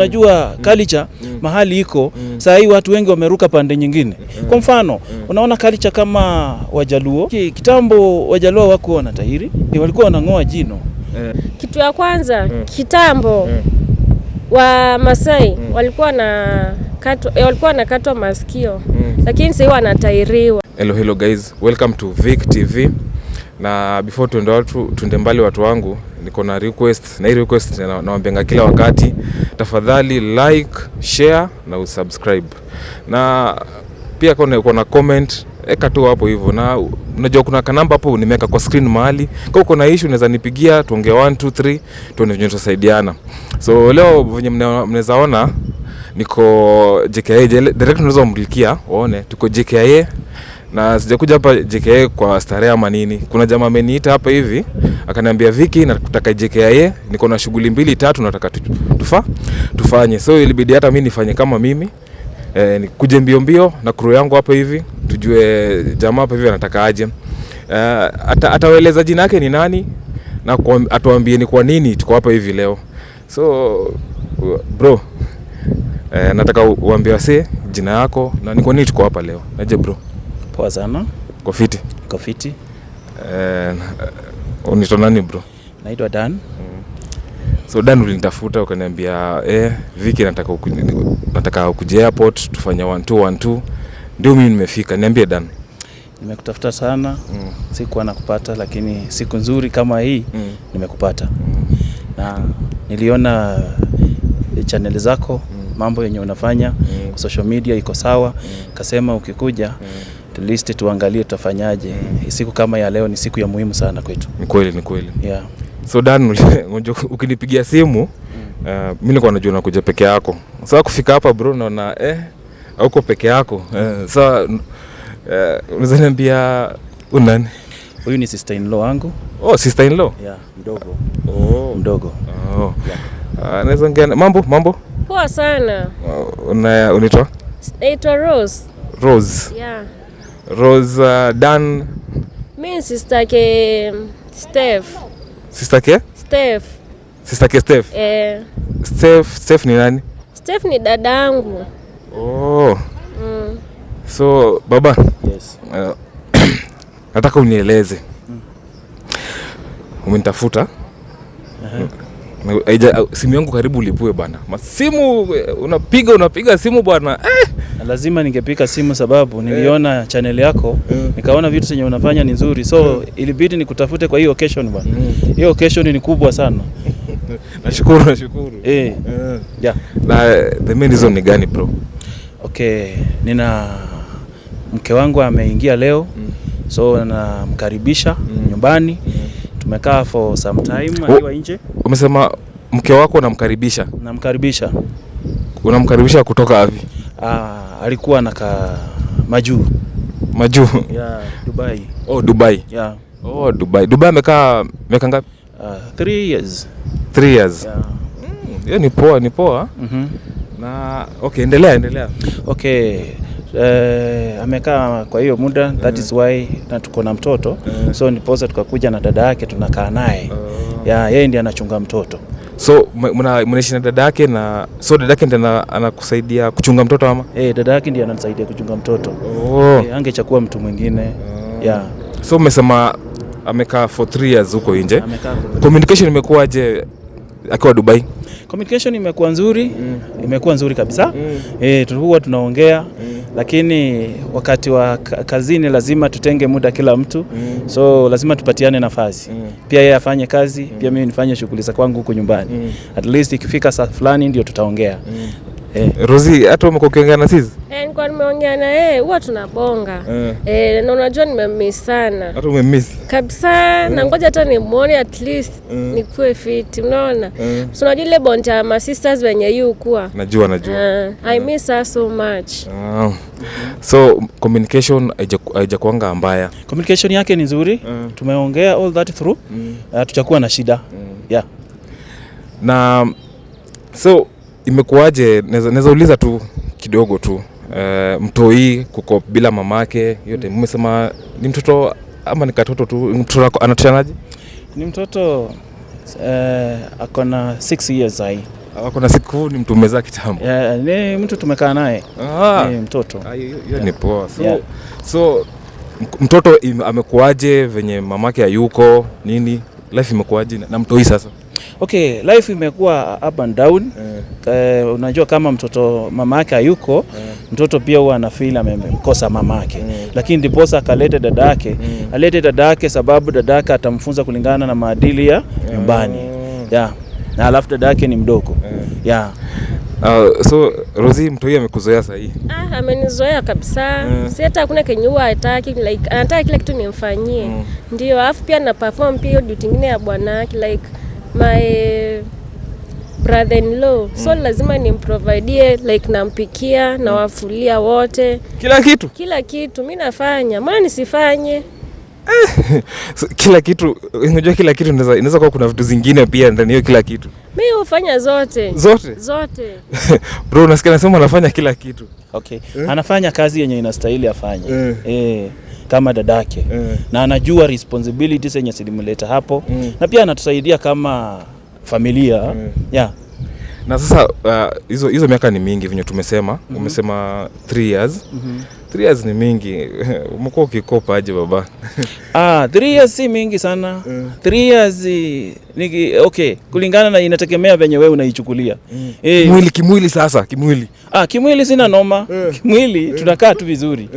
Unajua culture mahali iko saa hii, watu wengi wameruka pande nyingine. Kwa mfano, unaona culture kama Wajaluo. Kitambo Wajaluo hawakuwa wanatahiri, walikuwa wanang'oa jino. Kitu ya kwanza, kitambo wa Masai walikuwa wanakatwa masikio, lakini sasa wanatairiwa. Hello, hello guys, welcome to Vic TV. Na before tuende mbali, watu wangu, niko na request, na hii request nawaambianga kila wakati, tafadhali like, share na usubscribe. Na pia kama uko na comment, eka tu hapo hivyo. Na unajua kuna kanamba hapo nimeweka kwa screen mahali. Kama uko na issue, unaweza nipigia, tuongee 1 2 3, tuone venye tutasaidiana. So leo, venye mnaweza ona, niko JKIA. Direct unaweza mlikia waone tuko JKIA, na sijakuja hapa JKIA kwa starehe ama nini. Kuna jamaa ameniita hapa hivi akaniambia, "Viki, nataka JKIA, niko na shughuli mbili tatu nataka tufanye." So ilibidi hata mimi nifanye kama mimi, nikuje mbio mbio na crew yangu hapa hivi tujue jamaa hapa hivi anataka aje. Atawaeleza jina yake ni nani na atuambie ni kwa nini tuko hapa hivi leo. So bro, nataka uambie wasee jina yako na ni kwa nini tuko hapa leo. Naje bro? Poa sana. Uko fiti? Iko fiti. Unaitwa nani, bro? Naitwa Dan. So Dan, ulinitafuta ukaniambia, "Viki, nataka ukuje airport tufanye 1 2 1 2." Ndio mimi nimefika. Niambie, Dan. Nimekutafuta sana, sikuwa nakupata, lakini siku nzuri kama hii nimekupata. Na niliona channel zako, mambo yenye unafanya kwa social media iko sawa. Kasema ukikuja, at least tuangalie tutafanyaje. Siku kama ya leo ni siku ya muhimu sana kwetu. Ni kweli, ni kweli. Yeah. So Dan, unajua ukinipigia simu, mi nilikuwa najua unakuja peke yako. Sasa kufika hapa, bro, naona hauko peke yako. Sasa unaweza niambia huyu nani? Huyu ni sister in law wangu. Oh, sister in law. Yeah, mdogo. Oh. Mdogo. Oh. Naweza ongea mambo mambo? Poa sana. Unaitwa? Naitwa Rose. Rose. Yeah. Rose, Dan. Mi ni sister yake Steph. Sister ke? Steph. Sister ke Steph. Eh. Steph, Steph ni nani? Steph ni dadangu. Oh. So baba, Yes. nataka unieleze. Umenitafuta. Simu yangu karibu ulipue, bana. Masimu unapiga unapiga simu, bwana. Na lazima ningepiga simu sababu niliona channel yako, nikaona vitu zenye unafanya ni nzuri, so ilibidi nikutafute kwa hiyo occasion, bwana. Hiyo occasion ni kubwa sana. Nashukuru, nashukuru. Yeah. Na the main reason ni gani, bro? Okay, nina mke wangu ameingia leo, so namkaribisha nyumbani. Tumekaa for some time akiwa nje. Umesema mke wako unamkaribisha? Namkaribisha. Unamkaribisha kutoka wapi? Ah, alikuwa anakaa majuu. Majuu. Yeah, Dubai. Oh, Dubai. Yeah. Oh, Dubai. Dubai amekaa miaka ngapi? 3 years. 3 years. Yeah. Hiyo ni poa, ni poa. Na okay, endelea, endelea. Okay. Amekaa kwa hiyo muda, that is why na tuko na mtoto, so ndiposa tukakuja na dada yake, tunakaa naye. Yeah, yeye ndiye anachunga mtoto. So mnaishi na dada yake, na so dada yake ndiye anakusaidia kuchunga mtoto, ama? Dada yake ndiye ananisaidia kuchunga mtoto. Oh. Angechukua mtu mwingine. Yeah. So umesema amekaa for 3 years huko nje. Amekaa for Communication imekuwaje akiwa Dubai? Communication imekuwa nzuri, imekuwa nzuri kabisa. Huwa tunaongea, lakini wakati wa kazini lazima tutenge muda kila mtu, so lazima tupatiane nafasi. Pia yeye afanye kazi, pia mimi nifanye shughuli za kwangu huko nyumbani. At least ikifika saa fulani ndio tutaongea. Rosie, hata umekuwa ukiongea na sisi? Eh, nilikuwa nimeongea na yeye, huwa tunabonga. Na unajua nimemiss sana. Hata umemiss. Kabisa, na ngoja hata nimuone, at least nikuwe fit, unaona? So unajua ile bond ya ma sisters wenye yu kuwa. Najua, najua. I miss her so much. Ah. So communication haijakuanga mbaya. Communication yake ni nzuri. Tumeongea all that through. Tutakuwa na shida. Yeah. Na so imekuwaje, naweza uliza tu kidogo tu, mtoi kuko bila mamake yote, mmesema ni mtoto ama ni katoto tu? Mtoto anatoshanaje? Ni mtoto, ako na 6 years sahi. Kuna siku ni mtu umezaa kitambo. Yeah, ni mtu tumekaa naye. Ni mtoto. Hiyo ni poa. So mtoto amekuaje venye mamake hayuko nini? Life imekuaje na mtoi sasa? Okay, life imekuwa up and down. Unajua kama mtoto mamake hayuko, mtoto pia huwa anafeel amemkosa mamake. Lakini ndiposa akalete dadake. Alete dadake sababu dadake atamfunza kulingana na maadili ya nyumbani. Yeah. Na alafu dadake ni mdogo. Yeah. So Rosie, mtoi amekuzoea sasa hii? Amenizoea kabisa. Si hata hakuna kenye huwa hataki, like anataka kila kitu nimfanyie. Ndio, alafu pia na perform pia hiyo duty nyingine ya bwanake, like my brother-in-law. So lazima nimprovidie, like nampikia, nawafulia wote. Kila kitu? Kila kitu mimi nafanya. Mbona nisifanye? So, kila kitu, unajua kila kitu inaweza kuwa kuna vitu zingine pia ndani hiyo kila kitu. Mimi hufanya zote. Zote? Zote. Bro, unasikia anasema anafanya kila kitu. Okay. Anafanya kazi yenye inastahili afanye. Kama dadake. Na anajua responsibilities yenye zilimleta hapo. Na pia anatusaidia kama familia. Yeah. Na sasa hizo miaka ni mingi venye tumesema. Umesema 3 years. 3 years ni mingi. Umekuwa ukikopa aje baba? 3 years si mingi sana. 3 years ni okay, kulingana na inategemea venye wewe unaichukulia. Mwili kimwili sasa, kimwili. Kimwili sina noma. Kimwili tunakaa tu vizuri.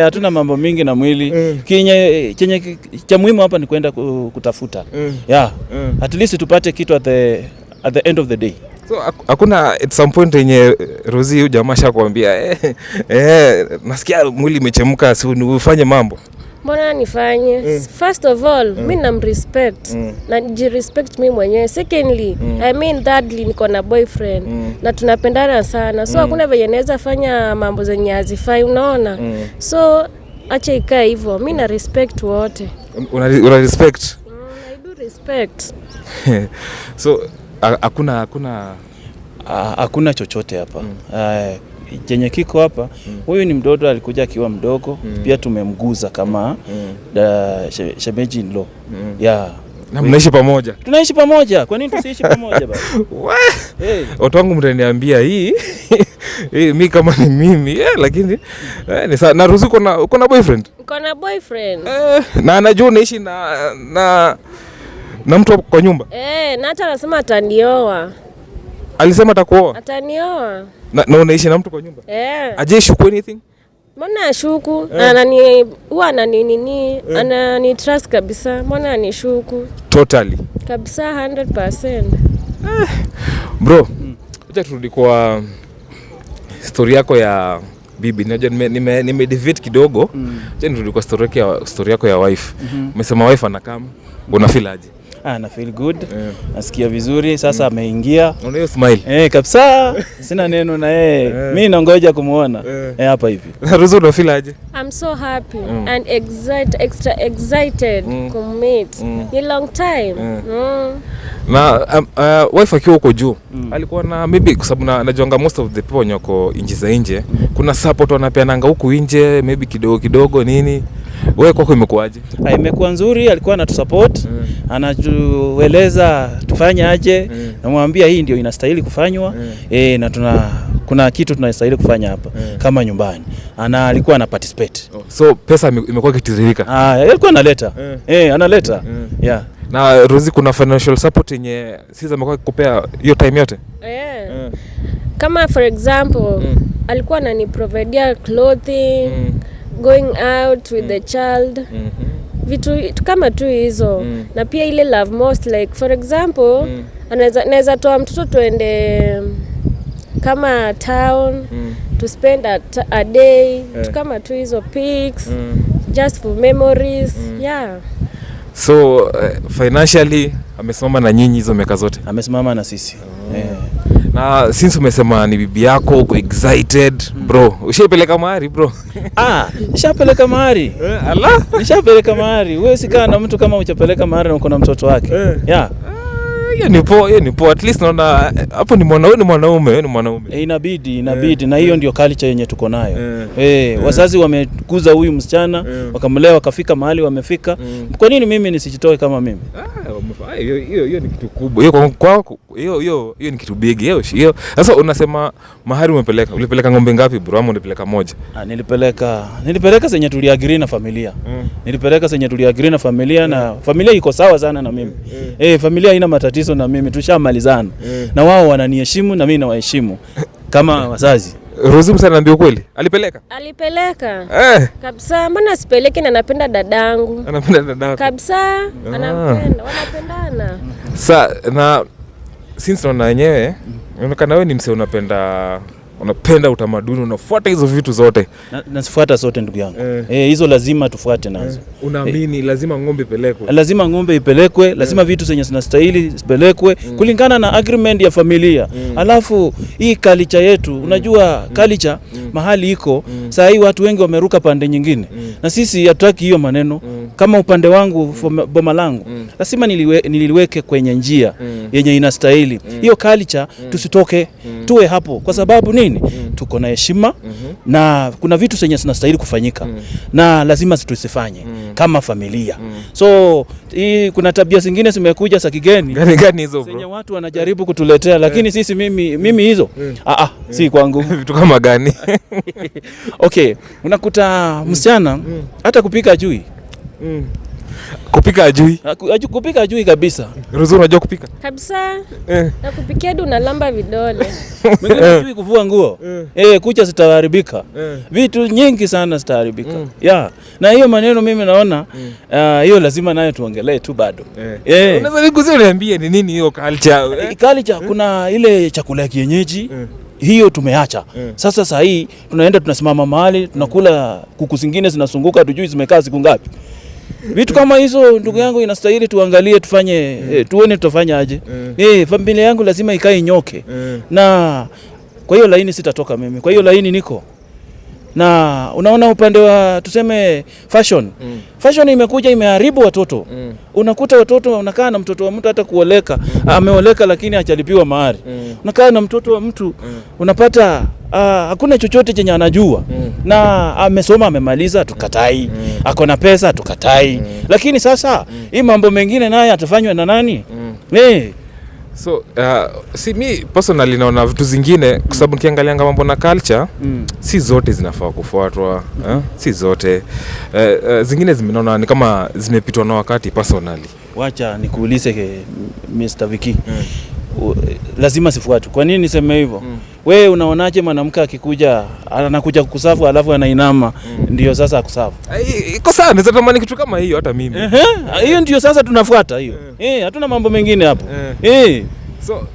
Hatuna mambo mingi na mwili. Kenye cha muhimu hapa ni kwenda kutafuta. Yeah. At least tupate kitu at the end of the day. So hakuna at some point yenye Rosie huyu jamaa ashakwambia nasikia mwili imechemka, si ufanye mambo? Mbona nifanye? First of all, mimi namrespect. Na jirespect mimi mwenyewe. Secondly, I mean thirdly niko na boyfriend na tunapendana sana. So hakuna venye naweza fanya mambo zenye hazifai, unaona? So acha ikae hivyo. Mimi na respect wote. Una respect? I do respect. So hakuna hakuna chochote hapa. Chenye kiko hapa, huyu ni mtoto alikuja akiwa mdogo, pia tumemguza kama shemeji in law. Yeah. Na mnaishi pamoja? Tunaishi pamoja. Kwa nini tusiishi pamoja baba? Hey. Watu wangu mtaniambia hii mimi kama ni mimi lakini ni sawa. Na Rosie uko na boyfriend? Uko na boyfriend. Na anajua unaishi na mtu kwa nyumba? Na hata anasema atanioa. Alisema atakuoa? Atanioa. Na unaishi na mtu kwa nyumba? Aje shuku anything? Mbona ashuku? Huwa anani trust kabisa. Mbona anishuku? Totally. Kabisa 100%. Bro, acha turudi kwa story yako ya bibi. Najua nime deviate kidogo. Acha nirudi kwa story yako ya wife. Umesema wife anakam. Una feel aje? Na feel good. Nasikia vizuri. Sasa ameingia. Una hiyo smile. Kabisa. Sina neno na yeye. Mimi nangoja kumuona. Hapa hivi. Rosie, una feel aje? I'm so happy and extra excited kummeet. Ni long time. Na wife akiwa huko juu, alikuwa na maybe kwa sababu najuanga most of the people wenye wako nchi za nje, kuna support wanapeananga huku nje maybe kidogo kidogo nini. Wewe kwako imekuaje? Imekuwa nzuri, alikuwa anatusupport, anatueleza tufanye aje, namwambia hii ndio inastahili kufanywa, na kuna kitu tunastahili kufanya hapa kama nyumbani. Alikuwa ana participate. So pesa imekuwa ikitiririka. Alikuwa analeta. Analeta. Yeah. Na Rosie, kuna financial support yenye sisi amekuwa akikupea hiyo time yote? Kama for example, alikuwa ananiprovidea clothing, going out with the child, vitu kama tu hizo. Na pia ile love most, like for example, anaweza toa mtoto tuende kama town, to spend a day, kama tu hizo pics, just for memories. Yeah. So financially amesimama na nyinyi hizo miaka zote? Amesimama na sisi. Na since umesema ni bibi yako, uko excited bro, ushaipeleka mahari bro? Nishapeleka mahari. Allah, nishapeleka mahari. Wewe sikaa na mtu kama hujapeleka mahari na uko na mtoto wake. Yeah. Hiyo ni poa. At least naona hapo ni mwanaume, ni mwanaume. Inabidi na hiyo ndio culture yenye tuko nayo. Wazazi wamekuza huyu msichana, wakamlea wakafika mahali wamefika. Kwa nini mimi nisijitoe kama mimi? Hiyo ni kitu kubwa. Hiyo Hiyo hiyo hiyo ni kitu big hiyo. Hiyo. Sasa unasema mahari umepeleka. Ulipeleka ng'ombe ngapi bro ama ulipeleka moja? Nilipeleka zenye tuliagree na familia. Nilipeleka zenye tuliagree na familia na familia iko sawa sana na mimi. Familia haina matatizo na mimi, tushamalizana. Na wao wananiheshimu na mimi nawaheshimu kama wazazi. Rozi msa anaambia ukweli? Alipeleka? Alipeleka. Kabisa, mbona sipeleke na napenda dadangu? Anapenda dadako. Kabisa, anampenda, wanapendana. Sa na since naona wenyewe unaonekana wewe ni msee unapenda utamaduni, unafuata hizo vitu zote. Nazifuata zote ndugu yangu. Hizo lazima tufuate nazo. Unaamini lazima ng'ombe ipelekwe? Lazima ng'ombe ipelekwe, lazima vitu zenye zinastahili zipelekwe kulingana na agreement ya familia. Alafu hii culture yetu, unajua culture mahali iko, saa hii watu wengi wameruka pande nyingine. Na sisi hatutaki hiyo maneno. Kama upande wangu boma langu, lazima niliweke kwenye njia yenye inastahili. Hiyo culture tusitoke, tuwe hapo kwa sababu nini? Tuko na heshima na kuna vitu zenye zinastahili kufanyika na lazima tusifanye kama familia. So hii kuna tabia zingine zimekuja za kigeni. Gani hizo zenye bro? watu wanajaribu kutuletea, lakini sisi mimi hizo si kwangu. Vitu kama gani? Okay, unakuta msichana hata kupika hajui. Kupika hajui? Kupika hajui kabisa. Rozi unajua kupika? Kabisa. Na kupikia hadi unalamba vidole. Mwingine hajui kuvua nguo. Kucha zitaharibika. Vitu nyingi sana zitaharibika. Yeah. Na hiyo maneno mimi naona hiyo lazima nayo tuongelee tu bado. Unaweza niguzie uniambie ni nini hiyo culture? Culture kuna ile chakula ya kienyeji. Hiyo tumeacha. Sasa saa hii tunaenda tunasimama mahali tunakula kuku zingine zinasunguka hatujui zimekaa siku ngapi. Vitu kama hizo ndugu yangu inastahili tuangalie tufanye tuone tutafanya aje. Familia yangu lazima ikae nyoke. Na kwa hiyo laini sitatoka mimi. Kwa hiyo laini niko. Na unaona upande wa tuseme fashion. Fashion imekuja imeharibu watoto. Unakuta watoto unakaa na mtoto wa mtu hata kuoleka, ameoleka lakini hajalipiwa mahari. Unakaa na mtoto wa mtu unapata hakuna chochote chenye anajua. Na amesoma amemaliza tukatai. Ako na pesa tukatai. Lakini sasa hii mambo mengine naye atafanywa na nani? So si mi personally naona vitu zingine kwa sababu nikiangalia mambo na culture si zote zinafaa kufuatwa, si zote. Zingine zimenaona ni kama zimepitwa na wakati personally. Wacha nikuulize Mr. Vicky. Lazima sifuatwe. Kwa nini niseme hivyo? Wewe unaonaje mwanamke akikuja anakuja kukusafu alafu anainama ndio sasa akusafu? Iko sawa, naweza tamani kitu kama hiyo hata mimi. Hiyo ndio sasa tunafuata hiyo. Hatuna mambo mengine hapo. So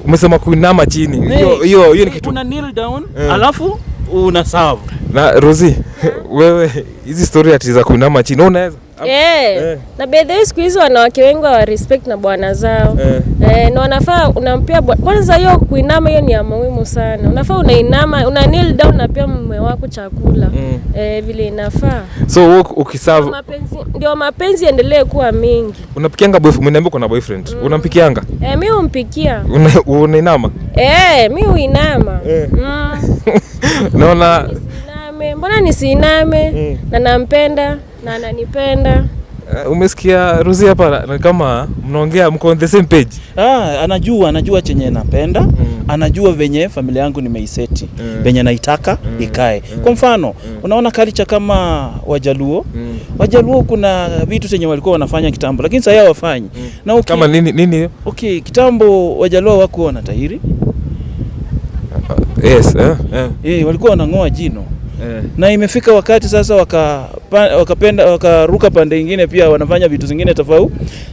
umesema kuinama chini. Hiyo ni kitu. Una kneel down alafu unasafu. Na Rozi, wewe hizi story ati za kuinama chini unaweza? Na by the way siku hizo wanawake wengi wa respect na bwana zao. Na wanafaa unampea kwanza hiyo kuinama hiyo ni ya muhimu sana. Unafaa unainama, una kneel down na pia mume wako chakula. Vile inafaa. So ukiserve mapenzi ndio mapenzi endelee kuwa mingi. Unapikianga boyfriend? Umeniambia uko na boyfriend. Unampikianga? Mimi humpikia. Unainama? Mimi huinama. Naona mbona nisiname? Na nampenda na ananipenda. Umesikia Rozi hapa kama mnaongea mko on the same page. Anajua chenye napenda. Anajua venye familia yangu nimeiseti, venye naitaka ikae. Kwa mfano, unaona culture kama Wajaluo. Wajaluo kuna vitu zenye walikuwa wanafanya kitambo lakini sasa hawafanyi. Na kama nini hiyo? Okay, kitambo Wajaluo hawakuwa na tahiri. Yes, walikuwa wanangoa jino. Na imefika wakati sasa wakapenda wakaruka pande nyingine pia wanafanya vitu zingine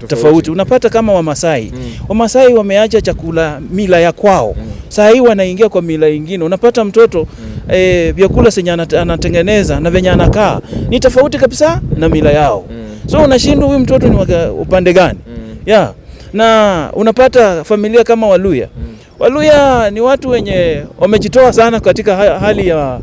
tofauti. Unapata kama Wamasai. Wamasai wameacha chakula mila ya kwao. Sasa hii wanaingia kwa mila nyingine. Unapata mtoto vyakula senye anatengeneza na venye anakaa ni tofauti kabisa na mila yao. So unashindwa huyu mtoto ni upande gani? Yeah. Na unapata familia kama Waluya. Waluya ni watu wenye wamejitoa sana katika hali ya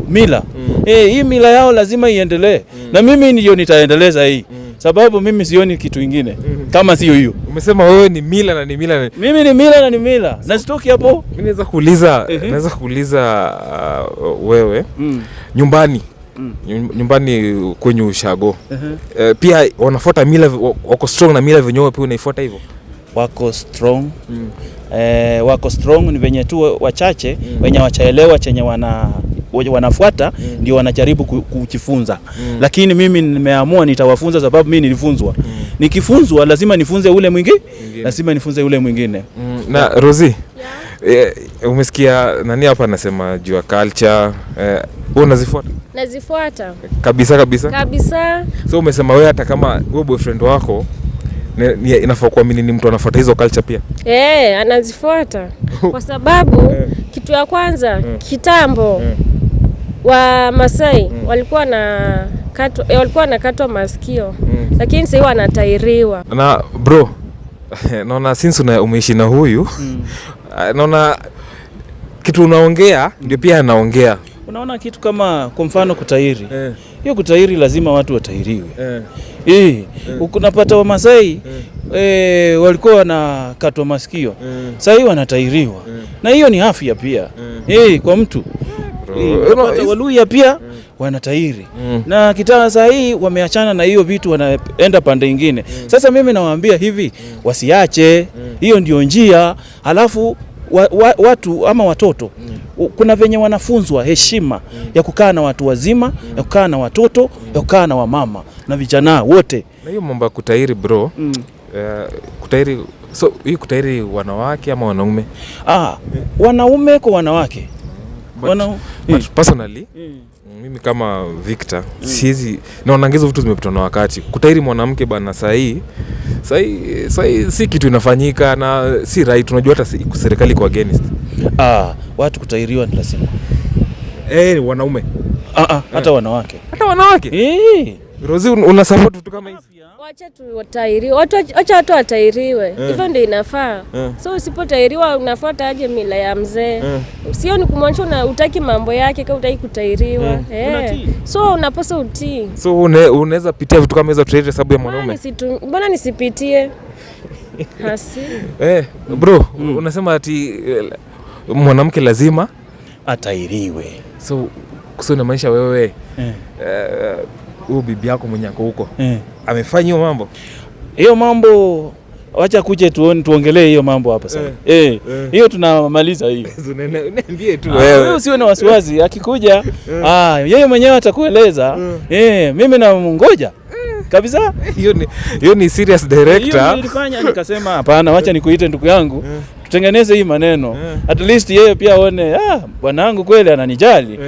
mila. Hii mila yao lazima iendelee. Na mimi ndio nitaendeleza hii. Sababu mimi sioni kitu kingine kama sio hiyo. Umesema wewe ni mila na ni mila na... Mimi ni mila na ni mila. Na sitoki hapo. Mimi naweza kuuliza wewe nyumbani. Nyumbani kwenye ushago. Pia wanafuata mila, wako strong na mila venyewe, pia unaifuata hivyo? Wako strong. Wako strong, ni venye tu wachache wenye wachaelewa chenye wanafuata ndio wanajaribu kujifunza. Lakini mimi nimeamua nitawafunza sababu mimi nilifunzwa. Nikifunzwa lazima nifunze ule mwingine, lazima nifunze ule mwingine. Na Rosie, umesikia nani hapa anasema juu ya culture, wewe unazifuata? Nazifuata. Kabisa kabisa. Kabisa. So umesema wewe hata kama wewe boyfriend wako inafaa kuamini ni mtu anafuata hizo culture pia. Anazifuata. Kwa sababu kitu ya kwanza kitambo wa Masai walikuwa na walikuwa nakatwa masikio. Lakini sasa wanatairiwa. Na bro, naona since umeishi na huyu, naona kitu unaongea ndio pia anaongea. Unaona kitu kama kwa mfano kutairi. Hiyo kutairi lazima watu watairiwe. Unapata wa Masai walikuwa wanakatwa masikio. Sasa hivi wanatairiwa. Na hiyo ni afya pia. Kwa mtu. Unapata Waluya pia wanatairi. Na kitaa saa hii wameachana na hiyo vitu, wanaenda pande nyingine. Sasa mimi nawaambia hivi, wasiache. Hiyo ndio njia. Halafu watu ama watoto kuna venye wanafunzwa heshima ya kukaa na watu wazima, ya kukaa na watoto, ya kukaa na wamama na vijana wote. Na hiyo mambo ya kutairi bro, kutairi, so hii kutairi wanawake ama wanaume? Wanaume kwa wanawake. But personally, mimi kama Victor, siwezi, naona hizo vitu zimepitwa na wakati. Kutairi mwanamke bana sahi si kitu inafanyika na si right. Unajua hata serikali kwa against. Watu kutairiwa ni lazima. Wanaume. Hata wanawake. Hata wanawake? Rosie, una support vitu kama hizi? Wacha tuwatairiwe. Wacha watu watairiwe. Hivyo ndio inafaa. So usipotairiwa unafuata aje mila ya mzee? Sio ni kumaanisha hutaki mambo yake kama hutaki kutairiwa. So unapaswa utii. So unaweza pitia vitu kama hizo kutairiwa sababu ya mwanaume? Mbona nisipitie? Hasi. Bro, unasema ati mwanamke lazima atairiwe. So inamaanisha wewe huyu bibi yako mwenye ako huko amefanya hiyo mambo? Hiyo mambo wacha kuje tuongelee hiyo mambo hapa sasa. Hiyo tunamaliza hiyo. Niambie tu wewe. Usiwe na wasiwasi, akikuja yeye mwenyewe atakueleza. Mimi namngoja. Kabisa? Hiyo ni serious director. Hiyo nilifanya nikasema hapana, wacha nikuite ndugu yangu. Tutengeneze hii maneno. At least yeye pia aone bwanangu kweli ananijali.